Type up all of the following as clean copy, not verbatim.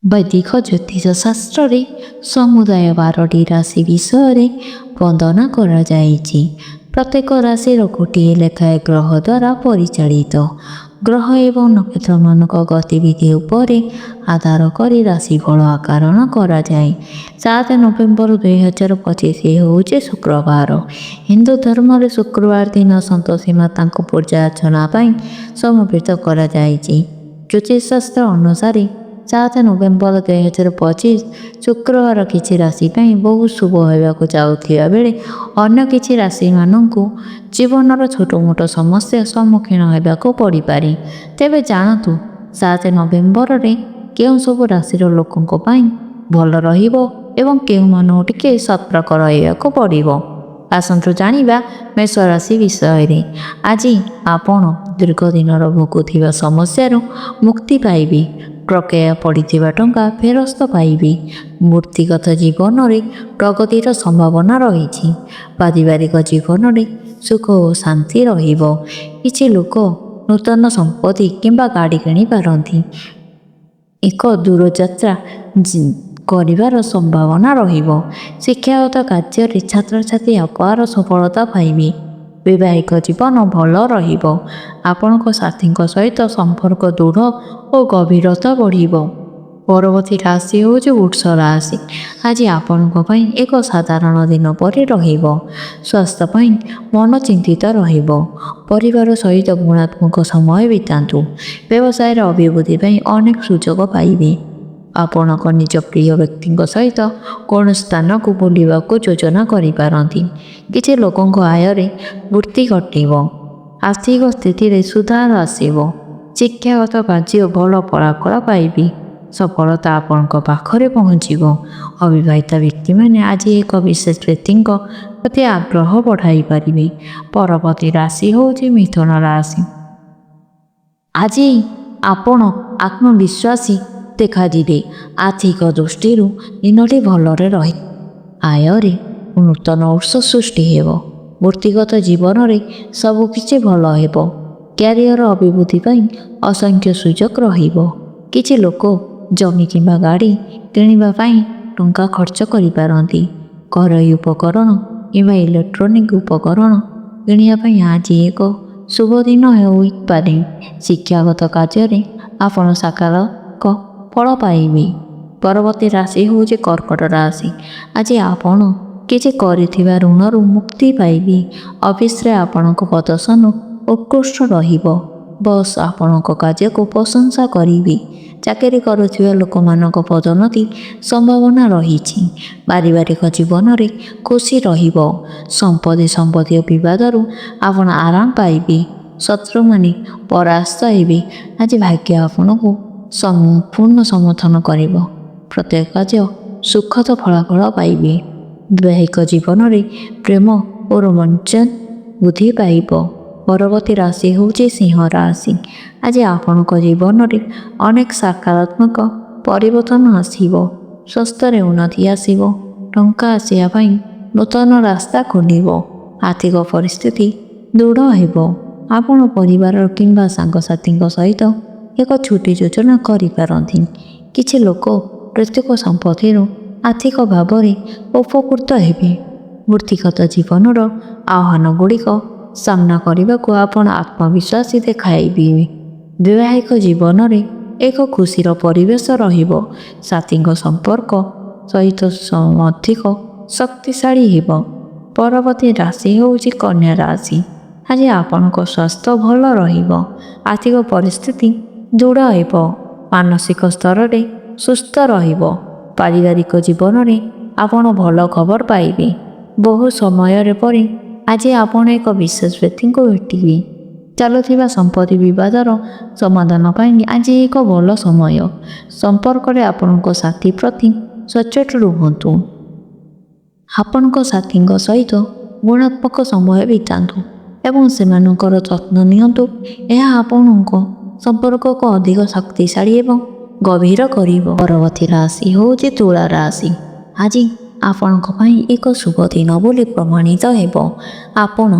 ବୈଦିକ ଜ୍ୟୋତିଷ ଶାସ୍ତ୍ରରେ ସମୁଦାୟ 12ଟି ରାଶି ବିଷୟରେ ବନ୍ଦନା କରାଯାଇଛି। ପ୍ରତ୍ୟେକ ରାଶିର ଗୋଟିଏ ଲେଖାଏଁ ଗ୍ରହ ଦ୍ୱାରା ପରିଚାଳିତ। ଗ୍ରହ ଏବଂ ନକ୍ଷତ୍ରମାନଙ୍କ ଗତିବିଧି ଉପରେ ଆଧାର କରି ରାଶିଫଳ ଆକଳନ କରାଯାଏ। 7 ନଭେମ୍ବର 2025 ହେଉଛି ଶୁକ୍ରବାର। ହିନ୍ଦୁ ଧର୍ମରେ ଶୁକ୍ରବାର ଦିନ ସନ୍ତୋଷୀ ମାତାଙ୍କୁ ପୂଜା ଅର୍ଚ୍ଚନା ପାଇଁ ସମର୍ପିତ କରାଯାଇଛି। ଜ୍ୟୋତିଷଶାସ୍ତ୍ର ଅନୁସାରେ 7 ନଭେମ୍ବର 2025 ଶୁକ୍ରବାର କିଛି ରାଶି ପାଇଁ ବହୁତ ଶୁଭ ହେବାକୁ ଯାଉଥିବା ବେଳେ ଅନ୍ୟ କିଛି ରାଶିମାନଙ୍କୁ ଜୀବନର ଛୋଟ ମୋଟ ସମସ୍ୟା ସମ୍ମୁଖୀନ ହେବାକୁ ପଡ଼ିପାରେ। ତେବେ ଜାଣନ୍ତୁ, 7 ନଭେମ୍ବରରେ କେଉଁ ସବୁ ରାଶିର ଲୋକଙ୍କ ପାଇଁ ଭଲ ରହିବ ଏବଂ କେଉଁମାନଙ୍କୁ ଟିକେ ସତର୍କ ରହିବାକୁ ପଡ଼ିବ। ଆସନ୍ତୁ ଜାଣିବା ମେଷ ରାଶି ବିଷୟରେ। ଆଜି ଆପଣ ଦୀର୍ଘ ଦିନର ଭୋଗୁଥିବା ସମସ୍ୟାରୁ ମୁକ୍ତି ପାଇବେ। ବକେୟା ପଡ଼ିଥିବା ଟଙ୍କା ଫେରସ୍ତ ପାଇବେ। ବୃତ୍ତିଗତ ଜୀବନରେ ପ୍ରଗତିର ସମ୍ଭାବନା ରହିଛି। ପାରିବାରିକ ଜୀବନରେ ସୁଖ ଓ ଶାନ୍ତି ରହିବ। କିଛି ଲୋକ ନୂତନ ସମ୍ପତ୍ତି କିମ୍ବା ଗାଡ଼ି କିଣିପାରନ୍ତି। ଏକ ଦୂରଯାତ୍ରା କରିବାର ସମ୍ଭାବନା ରହିବ। ଶିକ୍ଷାଗତ କାର୍ଯ୍ୟରେ ଛାତ୍ରଛାତ୍ରୀ ଅପାର ସଫଳତା ପାଇବେ। ବୈବାହିକ ଜୀବନ ଭଲ ରହିବ। ଆପଣଙ୍କ ସାଥୀଙ୍କ ସହିତ ସମ୍ପର୍କ ଦୃଢ଼ ଓ ଗଭୀରତା ବଢ଼ିବ। ପରବର୍ତ୍ତୀ ରାଶି ହେଉଛି ବୃଷ ରାଶି। ଆଜି ଆପଣଙ୍କ ପାଇଁ ଏକ ସାଧାରଣ ଦିନ ପରି ରହିବ। ସ୍ୱାସ୍ଥ୍ୟ ପାଇଁ ମନ ଚିନ୍ତିତ ରହିବ। ପରିବାର ସହିତ ଗୁଣାତ୍ମକ ସମୟ ବିତାନ୍ତୁ। ବ୍ୟବସାୟର ଅଭିବୃଦ୍ଧି ପାଇଁ ଅନେକ ସୁଯୋଗ ପାଇବେ। ଆପଣଙ୍କ ନିଜ ପ୍ରିୟ ବ୍ୟକ୍ତିଙ୍କ ସହିତ କୌଣସି ସ୍ଥାନକୁ ବୁଲିବାକୁ ଯୋଜନା କରିପାରନ୍ତି। କିଛି ଲୋକଙ୍କ ଆୟରେ ବୃଦ୍ଧି ଘଟିବ। ଆର୍ଥିକ ସ୍ଥିତିରେ ସୁଧାର ଆସିବ। ଶିକ୍ଷାଗତ କାର୍ଯ୍ୟ ଭଲ ଫଳାଫଳ ପାଇବେ। ସଫଳତା ଆପଣଙ୍କ ପାଖରେ ପହଞ୍ଚିବ। ଅବିବାହିତ ବ୍ୟକ୍ତିମାନେ ଆଜି ଏକ ବିଶେଷ ବ୍ୟକ୍ତିଙ୍କ ପ୍ରତି ଆଗ୍ରହ ବଢ଼ାଇ ପାରିବେ। ପରବର୍ତ୍ତୀ ରାଶି ହେଉଛି ମିଥୁନ ରାଶି। ଆଜି ଆପଣ ଆତ୍ମବିଶ୍ୱାସୀ ଦେଖାଯିବେ। ଆର୍ଥିକ ଦୃଷ୍ଟିରୁ ଦିନଟି ଭଲରେ ରହେ। ଆୟରେ ନୂତନ ଉତ୍ସ ସୃଷ୍ଟି ହେବ। ବୃତ୍ତିଗତ ଜୀବନରେ ସବୁକିଛି ଭଲ ହେବ। କ୍ୟାରିୟର ଅଭିବୃଦ୍ଧି ପାଇଁ ଅସଂଖ୍ୟ ସୁଯୋଗ ରହିବ। କିଛି ଲୋକ ଜମି କିମ୍ବା ଗାଡ଼ି କିଣିବା ପାଇଁ ଟଙ୍କା ଖର୍ଚ୍ଚ କରିପାରନ୍ତି। ଘରୋଇ ଉପକରଣ କିମ୍ବା ଇଲେକ୍ଟ୍ରୋନିକ୍ ଉପକରଣ କିଣିବା ପାଇଁ ଆଜି ଏକ ଶୁଭ ଦିନ ହୋଇପାରେ। ଶିକ୍ଷାଗତ କାର୍ଯ୍ୟରେ ଆପଣ ସକାରାତ୍ମକ ଫଳ ପାଇବେ। ପରବର୍ତ୍ତୀ ରାଶି ହେଉଛି କର୍କଟ ରାଶି। ଆଜି ଆପଣ କିଛି କରିଥିବା ଋଣରୁ ମୁକ୍ତି ପାଇବେ। ଅଫିସରେ ଆପଣଙ୍କ ପ୍ରଦର୍ଶନ ଉତ୍କୃଷ୍ଟ ରହିବ। ବସ୍ ଆପଣଙ୍କ କାର୍ଯ୍ୟକୁ ପ୍ରଶଂସା କରିବେ। ଚାକିରି କରୁଥିବା ଲୋକମାନଙ୍କ ପଦୋନ୍ନତି ସମ୍ଭାବନା ରହିଛି। ପାରିବାରିକ ଜୀବନରେ ଖୁସି ରହିବ। ସମ୍ପତ୍ତି ସମ୍ବନ୍ଧୀୟ ବିବାଦରୁ ଆପଣ ଆରାମ ପାଇବେ। ଶତ୍ରୁମାନେ ପରାସ୍ତ ହେବେ। ଆଜି ଭାଗ୍ୟ ଆପଣଙ୍କୁ ସମ୍ପୂର୍ଣ୍ଣ ସମର୍ଥନ କରିବ। ପ୍ରତ୍ୟେକ କାର୍ଯ୍ୟ ସୁଖଦ ଫଳାଫଳ ପାଇବେ। ବୈବାହିକ ଜୀବନରେ ପ୍ରେମ ଓ ରୋମାଞ୍ଚ ବୃଦ୍ଧି ପାଇବ। ପରବର୍ତ୍ତୀ ରାଶି ହେଉଛି ସିଂହ ରାଶି। ଆଜି ଆପଣଙ୍କ ଜୀବନରେ ଅନେକ ସକାରାତ୍ମକ ପରିବର୍ତ୍ତନ ଆସିବ। ସ୍ୱାସ୍ଥ୍ୟରେ ଉନ୍ନତି ଆସିବ। ଟଙ୍କା ଆସିବା ପାଇଁ ନୂତନ ରାସ୍ତା ଖୋଲିବ। ଆର୍ଥିକ ପରିସ୍ଥିତି ଦୃଢ଼ ହେବ। ଆପଣ ପରିବାର କିମ୍ବା ସାଙ୍ଗସାଥୀଙ୍କ ସହିତ ଏକ ଛୁଟି ଯୋଜନା କରିପାରନ୍ତି। କିଛି ଲୋକ ପୈତୃକ ସମ୍ପତ୍ତିରୁ ଆର୍ଥିକ ଭାବରେ ଉପକୃତ ହେବେ। ବୃତ୍ତିଗତ ଜୀବନର ଆହ୍ୱାନଗୁଡ଼ିକ ସାମ୍ନା କରିବାକୁ ଆପଣ ଆତ୍ମବିଶ୍ୱାସୀ ଦେଖାଇବେ। ବୈବାହିକ ଜୀବନରେ ଏକ ଖୁସିର ପରିବେଶ ରହିବ। ସାଥୀଙ୍କ ସମ୍ପର୍କ ସହିତ ଅଧିକ ଶକ୍ତିଶାଳୀ ହେବ। ପରବର୍ତ୍ତୀ ରାଶି ହେଉଛି କନ୍ୟା ରାଶି। ଆଜି ଆପଣଙ୍କ ସ୍ୱାସ୍ଥ୍ୟ ଭଲ ରହିବ। ଆର୍ଥିକ ପରିସ୍ଥିତି ଦୃଢ଼ ହେବ। ମାନସିକ ସ୍ତରରେ ସୁସ୍ଥ ରହିବ। ପାରିବାରିକ ଜୀବନରେ ଆପଣ ଭଲ ଖବର ପାଇବେ। ବହୁ ସମୟରେ ପରେ ଆଜି ଆପଣ ଏକ ବିଶେଷ ବ୍ୟକ୍ତିଙ୍କୁ ଭେଟିବେ। ଚାଲୁଥିବା ସମ୍ପତ୍ତି ବିବାଦର ସମାଧାନ ପାଇଁ ଆଜି ଏକ ଭଲ ସମୟ। ସମ୍ପର୍କରେ ଆପଣଙ୍କ ସାଥୀ ପ୍ରତି ସଚ୍ଚୋଟ ରୁହନ୍ତୁ। ଆପଣଙ୍କ ସାଥୀଙ୍କ ସହିତ ଗୁଣାତ୍ମକ ସମୟ ବିତାନ୍ତୁ ଏବଂ ସେମାନଙ୍କର ଯତ୍ନ ନିଅନ୍ତୁ। ଏହା ଆପଣଙ୍କ ସମ୍ପର୍କକୁ ଅଧିକ ଶକ୍ତିଶାଳୀ ଏବଂ ଗଭୀର କରିବ। ପରବର୍ତ୍ତୀ ରାଶି ହେଉଛି ତୁଳା ରାଶି। ଆଜି ଆପଣଙ୍କ ପାଇଁ ଏକ ଶୁଭ ଦିନ ବୋଲି ପ୍ରମାଣିତ ହେବ। ଆପଣ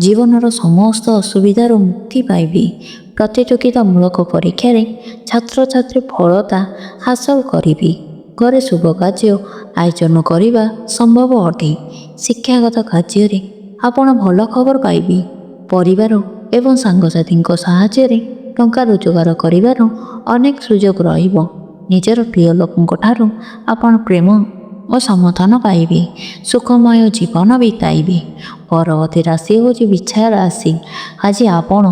ଜୀବନର ସମସ୍ତ ଅସୁବିଧାରୁ ମୁକ୍ତି ପାଇବେ। ପ୍ରତିଯୋଗିତାମୂଳକ ପରୀକ୍ଷାରେ ଛାତ୍ରଛାତ୍ରୀ ଫଳତା ହାସଲ କରିବେ। ଘରେ ଶୁଭ କାର୍ଯ୍ୟ ଆୟୋଜନ କରିବା ସମ୍ଭବ ଅଟେ। ଶିକ୍ଷାଗତ କାର୍ଯ୍ୟରେ ଆପଣ ଭଲ ଖବର ପାଇବେ। ପରିବାର ଏବଂ ସାଙ୍ଗସାଥୀଙ୍କ ସାହାଯ୍ୟରେ ଟଙ୍କା ରୋଜଗାର କରିବାର ଅନେକ ସୁଯୋଗ ରହିବ। ନିଜର ପ୍ରିୟ ଲୋକଙ୍କ ଠାରୁ ଆପଣ ପ୍ରେମ ଓ ସମର୍ଥନ ପାଇବେ। ସୁଖମୟ ଜୀବନ ବିତାଇବେ। ପରବର୍ତ୍ତୀ ରାଶି ହେଉଛି ବିଛା ରାଶି। ଆଜି ଆପଣ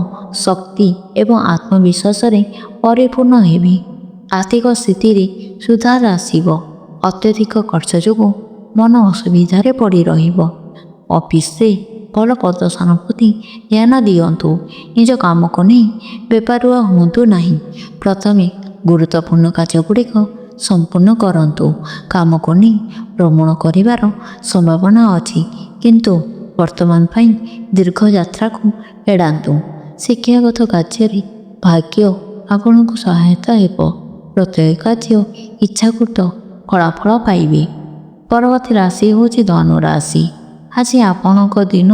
ଶକ୍ତି ଏବଂ ଆତ୍ମବିଶ୍ୱାସରେ ପରିପୂର୍ଣ୍ଣ ହେବେ। ଆର୍ଥିକ ସ୍ଥିତିରେ ସୁଧାର ଆସିବ। ଅତ୍ୟଧିକ ଖର୍ଚ୍ଚ ଯୋଗୁଁ ମନ ଅସୁବିଧାରେ ପଡ଼ି ରହିବ। ଅଫିସରେ ଭଲ ପ୍ରଦର୍ଶନ ପ୍ରତି ଧ୍ୟାନ ଦିଅନ୍ତୁ। ନିଜ କାମକୁ ନେଇ ବେପରୁଆ ହୁଅନ୍ତୁ ନାହିଁ। ପ୍ରଥମେ ଗୁରୁତ୍ୱପୂର୍ଣ୍ଣ କାର୍ଯ୍ୟଗୁଡ଼ିକ ସମ୍ପୂର୍ଣ୍ଣ କରନ୍ତୁ। କାମକୁ ନେଇ ଭ୍ରମଣ କରିବାର ସମ୍ଭାବନା ଅଛି, କିନ୍ତୁ ବର୍ତ୍ତମାନ ପାଇଁ ଦୀର୍ଘ ଯାତ୍ରାକୁ ଏଡ଼ାନ୍ତୁ। ଶିକ୍ଷାଗତ କାର୍ଯ୍ୟରେ ଭାଗ୍ୟ ଆପଣଙ୍କୁ ସହାୟତା ହେବ। ପ୍ରତ୍ୟେକ କାର୍ଯ୍ୟ ଇଚ୍ଛାକୃତ ଫଳାଫଳ ପାଇବେ। ପରବର୍ତ୍ତୀ ରାଶି ହେଉଛି ଧନୁ ରାଶି। ଆଜି ଆପଣଙ୍କ ଦିନ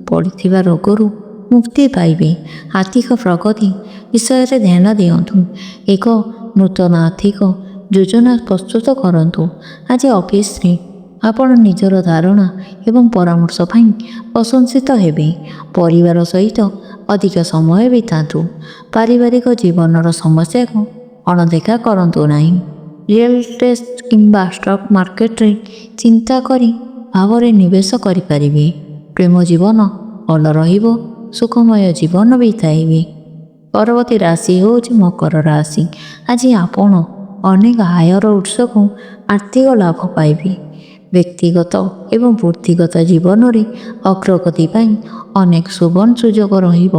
ପଡ଼ିଥିବା ରୋଗରୁ ମୁକ୍ତି ପାଇବେ। ଆର୍ଥିକ ପ୍ରଗତି ବିଷୟରେ ଧ୍ୟାନ ଦିଅନ୍ତୁ। ଏକ ନୂତନ ଆର୍ଥିକ ଯୋଜନା ପ୍ରସ୍ତୁତ କରନ୍ତୁ। ଆଜି ଅଫିସରେ ଆପଣ ନିଜର ଧାରଣା ଏବଂ ପରାମର୍ଶ ପାଇଁ ପ୍ରଶଂସିତ ହେବେ। ପରିବାର ସହିତ ଅଧିକ ସମୟ ବିତାନ୍ତୁ। ପାରିବାରିକ ଜୀବନର ସମସ୍ୟାକୁ ଅଣଦେଖା କରନ୍ତୁ ନାହିଁ। ରିଏଲ୍ ଇଷ୍ଟେଟ୍ କିମ୍ବା ଷ୍ଟକ୍ ମାର୍କେଟରେ ଚିନ୍ତା କରି ଭାବରେ ନିବେଶ କରିପାରିବେ। ପ୍ରେମ ଜୀବନ ଭଲ ରହିବ। ସୁଖମୟ ଜୀବନ ବିତାଇବେ। ପରବର୍ତ୍ତୀ ରାଶି ହେଉଛି ମକର ରାଶି। ଆଜି ଆପଣ ଅନେକ ଆୟର ଉତ୍ସକୁ ଆର୍ଥିକ ଲାଭ ପାଇବେ। ବ୍ୟକ୍ତିଗତ ଏବଂ ବୃତ୍ତିଗତ ଜୀବନରେ ଅଗ୍ରଗତି ପାଇଁ ଅନେକ ସୁବର୍ଣ୍ଣ ସୁଯୋଗ ରହିବ।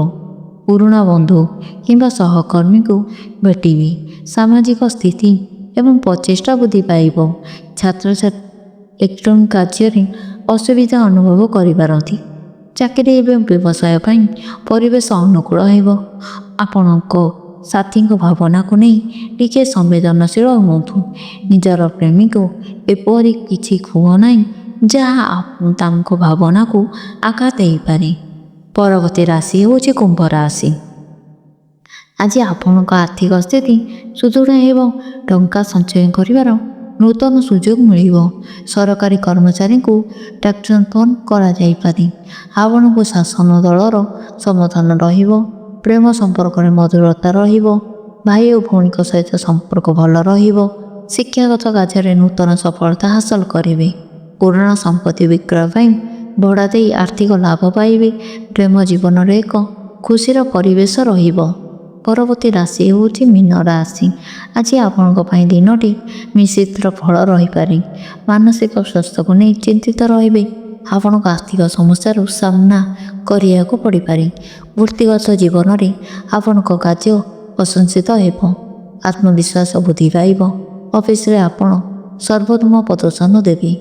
ପୁରୁଣା ବନ୍ଧୁ କିମ୍ବା ସହକର୍ମୀଙ୍କୁ ଭେଟିବେ। ସାମାଜିକ ସ୍ଥିତି ଏବଂ ପ୍ରଚେଷ୍ଟା ବୃଦ୍ଧି ପାଇବ। ଛାତ୍ରଛାତ୍ରୀ ଇଲେକ୍ଟ୍ରୋନିକ୍ କାର୍ଯ୍ୟରେ ଅସୁବିଧା ଅନୁଭବ କରିପାରନ୍ତି। ଚାକିରି ଏବଂ ବ୍ୟବସାୟ ପାଇଁ ପରିବେଶ ଅନୁକୂଳ ହେବ। ଆପଣଙ୍କ ସାଥୀଙ୍କ ଭାବନାକୁ ନେଇ ଟିକେ ସମ୍ବେଦନଶୀଳ ହୁଅନ୍ତୁ। ନିଜର ପ୍ରେମୀକୁ ଏପରି କିଛି କୁହ ନାହିଁ ଯାହା ତାଙ୍କ ଭାବନାକୁ ଆଘାତ ଦେଇପାରେ। ପରବର୍ତ୍ତୀ ରାଶି ହେଉଛି କୁମ୍ଭ ରାଶି। ଆଜି ଆପଣଙ୍କ ଆର୍ଥିକ ସ୍ଥିତି ସୁଦୃଢ଼ ହେବ। ଟଙ୍କା ସଞ୍ଚୟ କରିବାର ନୂତନ ସୁଯୋଗ ମିଳିବ। ସରକାରୀ କର୍ମଚାରୀଙ୍କୁ ଟ୍ରାନ୍ସଫର୍ କରାଯାଇପାରେ। ଆପଣଙ୍କୁ ଶାସନ ଦଳର ସମର୍ଥନ ରହିବ। ପ୍ରେମ ସମ୍ପର୍କରେ ମଧୁରତା ରହିବ। ଭାଇ ଓ ଭଉଣୀଙ୍କ ସହିତ ସମ୍ପର୍କ ଭଲ ରହିବ। ଶିକ୍ଷାଗତ କାର୍ଯ୍ୟରେ ନୂତନ ସଫଳତା ହାସଲ କରିବେ। ପୁରୁଣା ସମ୍ପତ୍ତି ବିକ୍ରୟ ପାଇଁ ଭଡ଼ା ଦେଇ ଆର୍ଥିକ ଲାଭ ପାଇବେ। ପ୍ରେମ ଜୀବନରେ ଏକ ଖୁସିର ପରିବେଶ ରହିବ। ପରବର୍ତ୍ତୀ ରାଶି ହେଉଛି ମୀନ ରାଶି। ଆଜି ଆପଣଙ୍କ ପାଇଁ ଦିନଟି ମିଶ୍ରିତ ଫଳ ରହିପାରେ। ମାନସିକ ସ୍ୱାସ୍ଥ୍ୟକୁ ନେଇ ଚିନ୍ତିତ ରହିବେ। ଆପଣଙ୍କ ଆର୍ଥିକ ସମସ୍ୟାରୁ ସାମ୍ନା କରିବାକୁ ପଡ଼ିପାରେ। ବୃତ୍ତିଗତ ଜୀବନରେ ଆପଣଙ୍କ କାର୍ଯ୍ୟ ପ୍ରଶଂସିତ ହେବ। ଆତ୍ମବିଶ୍ୱାସ ବୃଦ୍ଧି ପାଇବ। ଅଫିସରେ ଆପଣ ସର୍ବୋତ୍ତମ ପ୍ରଦର୍ଶନ ଦେବେ।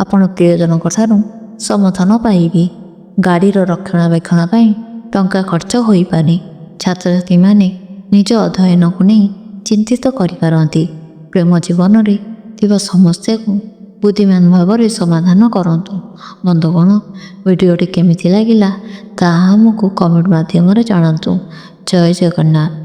ଆପଣ ପ୍ରିୟଜନଙ୍କ ଠାରୁ ସମର୍ଥନ ପାଇବେ। ଗାଡ଼ିର ରକ୍ଷଣାବେକ୍ଷଣ ପାଇଁ ଟଙ୍କା ଖର୍ଚ୍ଚ ହୋଇପାରେ। ଛାତ୍ରଛାତ୍ରୀମାନେ ନିଜ ଅଧ୍ୟୟନକୁ ନେଇ ଚିନ୍ତିତ କରିପାରନ୍ତି। ପ୍ରେମ ଜୀବନରେ ଥିବା ସମସ୍ୟାକୁ ବୁଦ୍ଧିମାନ ଭାବରେ ସମାଧାନ କରନ୍ତୁ। ବନ୍ଧୁଗଣ, ଭିଡ଼ିଓଟି କେମିତି ଲାଗିଲା ତାହା ଆମକୁ କମେଣ୍ଟ ମାଧ୍ୟମରେ ଜଣାନ୍ତୁ। ଜୟ ଜଗନ୍ନାଥ।